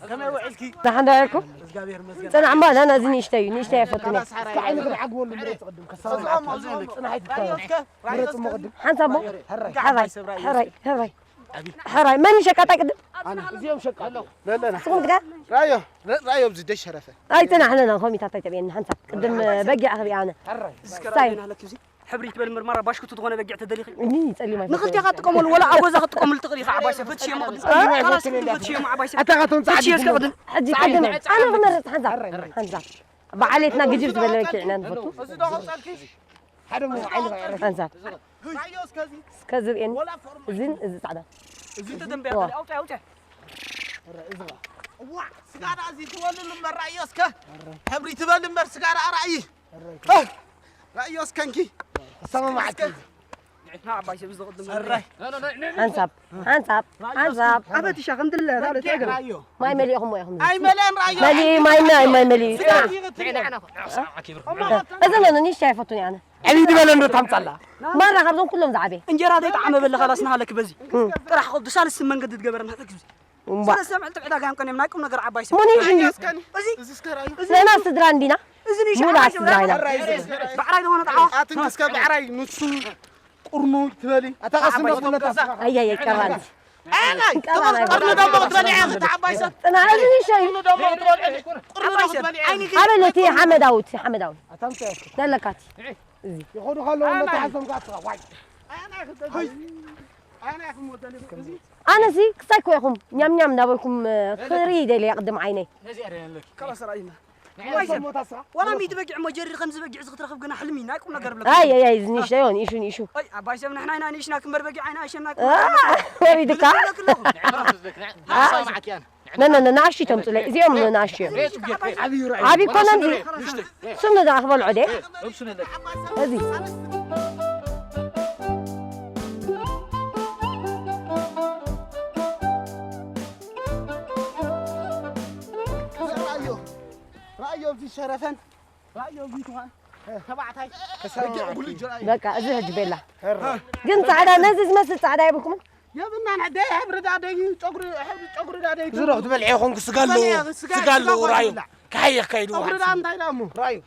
ከመይ ውዒልኪ? ደሓን ዶ ኢልኩም? እግዚኣብሔር ይመስገን። ጽናዕ እማ፣ ናና፣ እዚ ንእሽተይ እዩ፣ ንእሽተይ ኣይፈቱን እየ። እስከ ዓይኒ ክትዓግበሉ ምረጽ ቅድም፣ ከሳብ ጽናሕ ኣይትትከባ። ምረጽ እሞ ቅድም። ሓንሳብ እሞ። ሕራይ፣ ሕራይ፣ ሕራይ፣ ሕራይ። ሕራይ፣ መን ሸቃጣይ ቅድም? ኣነ። እዚኦም ሸቃጣይ። ለለና። ንስኹም ትጋ? ራዮ፣ ራዮ፣ ኣብዚ ደሽ ሸረፈ። ኣይ፣ ጽናሕ፣ ለና፣ ኮሚታት ኣይተብየኒ፣ ሓንሳብ። ቅድም በጊዕ ኣኽቢ ኣነ። ሕራይ። እስከ ስታይ። ራዮ ናለክ እዚ። ሕብሪ ትበል ምርማራ ባሽኩቱ ዝኾነ በጊዕ ተደሊኺ። እኒ ጸሊም ኣይፈቱን። ንኽልቴኻ ትጥቀመሉ፣ ወላ ኣብ ገዛ ክትጥቀመሉ ትኽእል ኢኻ፣ ዓባይ ሰብ። ፈትሽ እየ መቕድስ። ጸሊም ኣይፈቱን እየ። ፈትሽ እየ ዓባይ ሰብ። ኣታ ካቶም ጸዓዲ ፈትሽ እየ እስከ ትብሉ። ቅድም። ሕጂ ጸዓዲ ቅድም። ኣነ ክመርጽ ሓንሳብ። ሓንሳብ። ብዓሌትና ግጅብ ዝበለ በጊዕ ኢና ንፈቱ። እዚ ዶ ቐጸልኪ? ሓደ እሞ ዓይኒ ኸይዕረ። ሓንሳብ። ራዮ እስከዚ። እስከ ዝርእየኒ። ወላ ፎርም። እዝን እዚ ጻዕዳ። እዚ ተደንበያ ዋ። ኣውጣ፣ ኣውጣ። እረ፣ እዚ ኸኣ። እዋ፣ ስጋዳ እዚ ትበልል እምበር ራዮ እስከ። ሕብሪ ትበል እምበር ስጋዳ ራእይ። እረ። እ፣ ራዮ እስከ እንኪ። ኣሰማማዕኪ። እስከ። ንዕና ዓባይ ሰብ ዝቕድም። እረ። ሓንሳብ፣ ሓንሳብ፣ ሓንሳብ። ኣበቲ ሻ ከም ትለ፣ ራዮ። ራዮ። ማይ መሊእኹም ወይ ኢኹም? ኣይመልአን ራዮ። መሊእ፣ ማይ፣ ማይ፣ ማይ መሊእ። ስጋዳ። ንዕና፣ ንዕና። እዚ ነው፣ ንእሽተይ ኣይፈቱን እየ ኣነ። ዕብይ ዝበለ እንዶ ታምጻላ። ማራ ካብዞም ኩሎም ዝዓበየ። እንጀራ ዘይጠዓመ በለ ካላስ ንሃለክ በዚ። እም። ጥራሕ ኸብዱ ሳልስ መንገዲ ትገበረና ተክ እዚ። እምባ። ሰለስተ መዓልቲ ዕዳጋ እዮም ቀንዮም ናይ ቁም ነገር ዓባይ ሰብ። ሙኒ ሽንዲ። እዚ፣ እዚ እስከ ራዩ። እዚ ነና ስድራ እንዲና። እዚ ንሽ ሙላ ዓባይ ሰብ ስድራ ኢና። ራዩ። ብዕራይ ዝኾነ ጣዕዋ። ኣትን እስከ ብዕራይ ንሱ ቁርኑ ትበሊ። ኣታ ቀስም ዓባይ ዶ ሰብ። ኩነታ። ኣይ፣ ኣይ፣ ኣይ፣ ቀራኒ። ኣይ፣ ናይ፣ ቀራኒ። ቁርኑ ደሞ ክትበሊ እያ፣ ኣታ ዓባይ ሰብ። ጥና፣ እዚ ንእሽተይ። ቁርኑ ደሞ ክትበሊ። ቁርኑ ዓባይ ደሞ ሰብ። ክትበሊ እያ። ኣይኒ ግን። ኣበል እቲ ሓመዳዊ፣ እቲ ሓመዳዊ። ኣታምታ ያስኩ። ደለካቲ። እዚ። ይኸዱ ከለዉ ኣይ፣ ናይ። መተሓዞም ጋር ትኻ፣ ዋይ። ኣይ፣ ናይ፣ ክትበሊ። ኣይ፣ ናይ፣ ክሞተሊ። እዚ። ኣነሲ ክሳይ ኮ ኢኹም ኛም ኛም እንዳበልኩም፣ እ፣ ክርኢ ደልየ ቅድም ዓይነይ። ነዚ ኣረ ያለክ። ከላስ ራእይና። ንዓይ ዋይ ሰብ። ሞታ ስራ። ዋላ ሚእቲ በጊዕ እሞ ጀሪር ከምዚ በጊዕ እዚ ክትረኽብ ግና ሕልሚ ናይ ቁም ነገር ብለኩም። ኣይ፣ ኣይ፣ ኣይ፣ እዚ ንእሽተይ ይሆን፣ ኢሹ፣ ንኢሹ። ኣይ፣ ኣባይ ሰብ ንሕና ኢና ንእሽና ክንበር በጊዕ ኣይና ኣሸና አ፣ ወሪድካ? ንዕና ትዝለክ፣ ንዕና ትዝለክ፣ ንዕና ሰማዕኪ ኣነ። ነ፣ ነ፣ ነ፣ ንኣሽቱ ተምጹለይ። እዚኦም ንኣሽቱ እዮም። ሬ ጽጌ፣ ሬ። ዓብዩ ራእዩ። ዓብዩ ኮነ እንዲ። ንእሽተይ፣ ሬ። ስም ንዛ ክበልዖ ደ? ሬ፣ እብሱ ነለ። እዚ። ራእዮ፣ ራእዮ፣ እዚ ሸረፈን፣ ራእዮ፣ እዚ ትኳን፣ ተባዕታይ፣ በጊዕ ጉልጆ ራእዮ። በቃ፣ እዚ ሕጂ ቤላ። ግን ጻዕዳ፣ ነዚ ዝመስል ጻዕዳ የብልኩምን? የብናን፣ ደይ ሕብሪ ዳ ደይ ጨጉሪ፣ ሕብሪ ጨጉሪ ዳ ደይ እዚ ዶ ክትበልዕ ይኾንኩ ስጋ ኣለዎ፣ ስጋ ስጋ ኣለዎ፣ ኣለዎ ራእዮ። ይብላዕ። ክሓየኽ ካይዱ ጨጉሪ ዳ እንታይ ዳ እሞ? ራእዮ።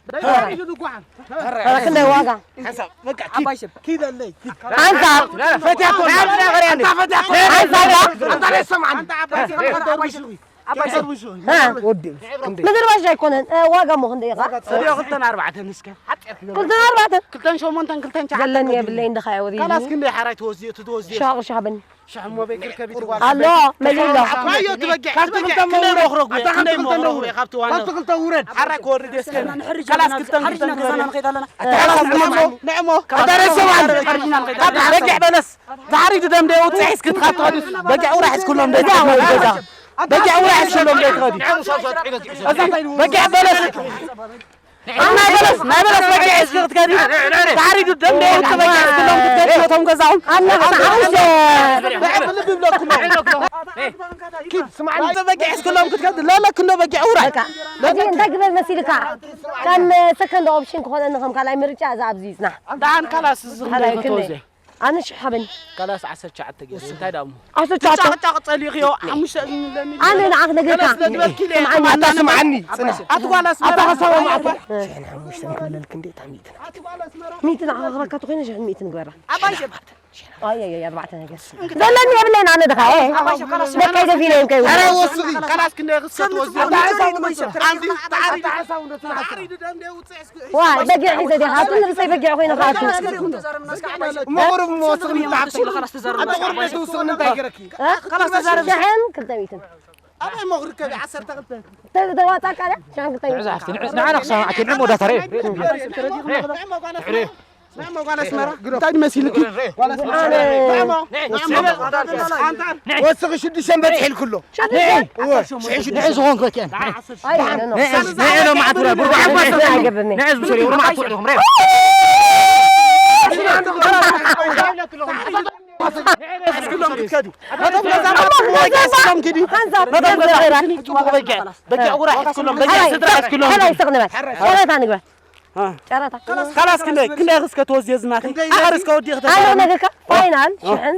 ደይ ራእዮ። ዳይዱ ድኳን። ኧረ ክንደይ ዋጋ? ሓንሳብ፣ በቃ፣ ኪድ። ዓባይ ሰብ። ኪድ ኣለይ፣ ኪድ። ሓንሳብ። ፈትያቶ። ኣንታ ፈትያቶ። ሓንሳብ። ኣንታ ደይ ሰምዓኒ። ኣንታ ዓባይ ሰብ። ኣንታ ዓባይ ሰብ። ኣንታ ዓባይ ሰብ። ዓባይ ሰብ። እ። ወዲ፣ ክንደይ? ምድርባሽ ኣይኮነን። እ፣ ዋጋ እሞ ክንደይ ኢኻ? ዋጋ እዚኦ ክልተን ኣርባዕተን እስከ። ሓጢኣት ክገብር። ክልተን ኣርባዕተን? ክልተን ሸሞንተን፣ ክልተን ትሽዓተን ዘለኒ ተገዲሉ። የብለይን፣ ድኻ እየ ወዲኒ። ካላስ ክንደይ ሓራይ ተወዝዮ፣ እቲ ተወዝዮ? ሸሕ ቅርሺ ሃበኒ። ሸሕ እሞ በይ ክርከብ ይትጓል። ኣሎ፣ መሊእሎ። ኣኳዮ ትበጊዕ፣ ካብቲ ትበጊዕ። ክልተ ክንደይ እሞ ክረጉ እየ? ኣታ ክንደይ እሞ ክረጉ እየ? ካብቲ ዋና። ካብቲ ክልተ ውረድ። ሓራይ ክወርድ እየ እስከ። ሓሪስና፣ ሓሪስና ካላስ ክልተን ገዛና፣ ክልተን። ሓሪስና ገዛና ንኸይድ ኣለና። ኣታ ሓራይ ንዕሞ፣ ንዕሞ። ኣታ ሬሰ ማለት። ሓሪስና ንኸይድ ኣለና። በጊዕ በለስ። ዛዕሪ ድደም ደው ጽሒስ ክትኻትኸዱ። በጊዕ ውራሕ እስኩሎም ደይ ትኸዱ ገዛ። በጊዕ ውራሕ እስኩሎም ደይ ትኸዱ። በጊዕ በለስ። ናይ በለስ፣ ናይ በለስ በጊዕ እስኪ ክትከዲ። ዛዕሪ ድደም ደው ጽ በጊዕ እስኩሎም ክትከዲ ነቶም ገዛኹም። ኣነ ብዓውሽ። ብልብ ይብለኩም። ኪድ ስማዕኒ። በጊዕ እስኩሎም ክትከዲ። ለለክ እንዶ በጊዕ ውራሕ። በቃ። እዚ እንታይ ግበር መሲልካ? ከም ሰከንድ ኦፕሽን ክኾነኒ ከም ካልኣይ ምርጫ እዛ ኣብዚ ይጽናሕ። ደሓን ካላስ እዚ ካልኣይ ክንደይ? ተወዘ። ኣነ ሽሕ ሃበኒ። ካላስ ዓሰርተ ትሽዓተ ገይሩ። እንታይ ደኣ እሞ? ዓሰርተ ትሽዓተ። ጫቕጫቕ ጸሊእኽዮ፣ ሓሙሽተ እዝኒ ኣለኒ። ኣነ ንዓኽ ነግርካ። ካላስ ነግበርኪ ኢለ ስምዓኒ። ኣታ ስምዓኒ፣ ጽናሕ። ኣቲ ጓል ኣስመራ። ኣታ ከሳማ ኣታ። ሽሕን ሓሙሽተን ክብለልክ እንዴ፣ እታ ሚእትን። ኣቲ ጓል ኣስመራ። ሚእትን ንዓኻ ክረካ ተኾይነ ሽሕን ሚእትን ንግበራ። ኣባይ ሸብ። ኣይ፣ ኣይ፣ ኣይ፣ ኣርባዕተ ነገር። ዘለኒ የብለይን ኣነ ድኻ፣ እ። ኣባይ ሸብ፣ ካላስ ደቀይ ደፊነ እዮም ከይብሉ። ኧረ ወስኺ፣ ካላስ ክንደይ ክሰጥ ወስኺ። ኣታ ሓሳብ ውነሱ። ኣንቲ፣ ተዓሪ። ኣታ ሓሳብ ውነሱ። ተዓሪ ድደም ደው ጽ ዋ፣ በጊዕ ሒዘ ዲኻ? ኣቱም ርእሰይ በጊዕ ኮይነ ኸኣ ኣቱ። እሞ ቁሩብ እሞ ወስኺ ምንታይ ሓፍተይ? ኣታ ቁሩብ ቤት ውስኺ ምንታይ ገይረኪ? እ? ካላስ ተዛረብ። ሽሕን ክልተ ሚእትን። ኣበይ እሞ ክርከብ? ዓሰርተ ክልተ። ተ-፣ ተዋጻእካ ድያ? ሽሕን ክልተ ሚእትን። ንዕዛ ሓፍቲ፣ ንዕ-፣ ንዓና ክሰማዕኪ፣ ንዕሞ ዳታ ርኤ። ንዕሞ ጓል ኣስመራ። ንዕሞ ጓል ኣስመራ። እንታይ ድመሲልኪ? ጓል ኣስመራ። ኣነ ንዕሞ። ንዕሞ። ኣንታ። ወስኺ ሽዱሽተ በጺሕልኩ ኣሎ። ሽዱሽተ? እወ፣ ሽዱሽተ። ንዕ ዝኾንኩ እኪ። ኣይ፣ ኖ፣ ኖ። ንዕ፣ ንዕ ዶ መዓት ብላ፣ ብርባዕ ንዕ፣ ንዕ፣ ንዕ፣ ኣይገብርኒ። ንዕ ዝብሰል እዩ፣ ብርባዕ ትውዕድ ኢኹም፣ ሬ። እስክሎም ክትከዱ። ነቶም ገዛ ነቶም ገዛ እስክሎም ክዲ። ሓንሳብ ነቶም ገዛ ገዛ። ጽቡቕ በጊዕ። በጊዕ ጉራ ሒዝክሎም፣ በጊዕ ስድራ ሒዝክሎም። ሓላይ ስቕ ንበል። አ። ጨረታ። ካላስ ክንደይ፣ ክንደይ እስከ ተወዝየ ዝናተይ? ክንደይ ኣኸር እስከ ወዲእ ክትበል። ኣነ ነገርካ ፋይናል ሽሕን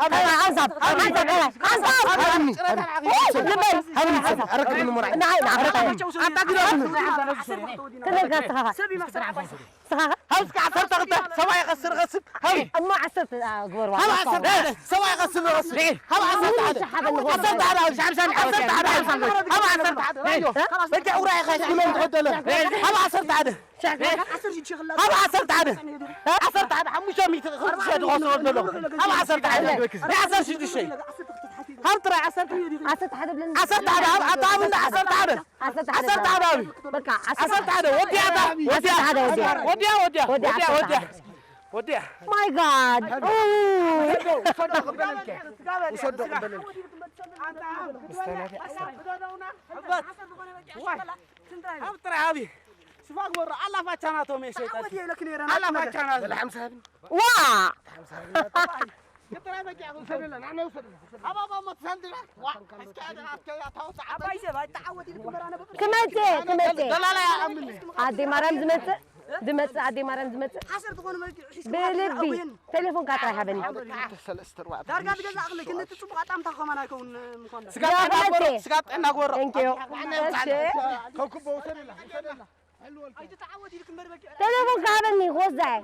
ሓንሳብ፣ ሓንሳብ፣ ሓንሳብ፣ ሓንሳብ። ሃብኒ፣ ሃብኒ። ውይ፣ ዝበል። ሃብኒ፣ ኣረክብኒ ሙራይ። ንዓይ፣ ንዓይ። ኣረክብኒ። ኣታ ግዳ ሃብኒ። ትልጋ ተኻኻ። ተኻኻ። ሃብ እስከ ዓሰርተ ክልተ፣ ሰብኣይ ይኸስር፣ ይኸስር። ሃብ። እሞ ዓሰርተ፣ አ፣ ግበርዋ። ሃብ ዓሰርተ ሓደ፣ ሰብኣይ ይኸስር፣ ይኸስር። ሃብ ዓሰርተ ሓደ። ዓሰርተ ሓደ፣ ሃብ ሻዕብ ሻዕብ፣ ዓሰርተ ሓደ፣ ሃብ ሻዕብ ሻዕብ። ሃብ ዓሰርተ ሓደ። ኣዮ። በጃ ውራይ ኸሽ ኢሎም ተኸደለ። ሃብ ዓሰርተ ሓደ። ሃብ ዓሰርተ ሓደ። ዓሰርተ ሓደ። ሓሙሽተ ሚእቲ ክልተ ሺሕ ዝኸስሮ ዘሎ። ሃብ ዓሰርተ ሓደ። ናይ ዓሰርተ ሽዱሽተ። ሃብ ጥራይ ዓሰርተ ሓደ። ዓሰርተ ሓደ ብለን። ዓሰርተ ሓደ፣ ሃብ ኣታ ሃብና ዓሰርተ ሓደ። ዓሰርተ ሓደ። ዓሰርተ ሓደ ሃብ። በቃ፣ ዓሰርተ ሓደ፣ ወዲያ ኣታ። ዓሰርተ ሓደ ወዲያ። ወዲያ፣ ወዲያ፣ ወዲያ፣ ወዲያ፣ ዓሰርተ ሓደ። ወዲያ። ወዲያ። My God። ኡ። ውሰዶ፣ ውሰዶ፣ ቅበለልኪ። ውሰዶ፣ ቅበለልኪ። ዋይ። ኣብ ጥራይ ሃቢ። ሽፋ ግበሮ። ኣላፋቻ ናቶም እየ ሸይጣን። ተዓወት እየ ኢለክ ነይረ፣ ኣላፋቻ ናቶም። በላ ሓምሳ ሃብኒ። ዋ! ሓምሳ ሃብኒ። ክመጽእ፣ ክመጽእ። ኣዴ ማርያም ዝመጽእ፣ ዝመጽእ፣ ኣዴ ማርያም ዝመጽእ። ብልቢ፣ ቴሌፎን ካትራ ይሃበኒ። ዳርጋ ትገዛእ ኣኽሊ፣ ግን እቲ ጽቡቕ ኣጣምታ ከማን ኣይከውን ምዃን። ስጋ ጥዕና ጎሮ፣ ስጋ ጥዕና ጎሮ። Thank you። እሺ። ቴሌፎን ካበኒ፣ ክወስዳ እየ።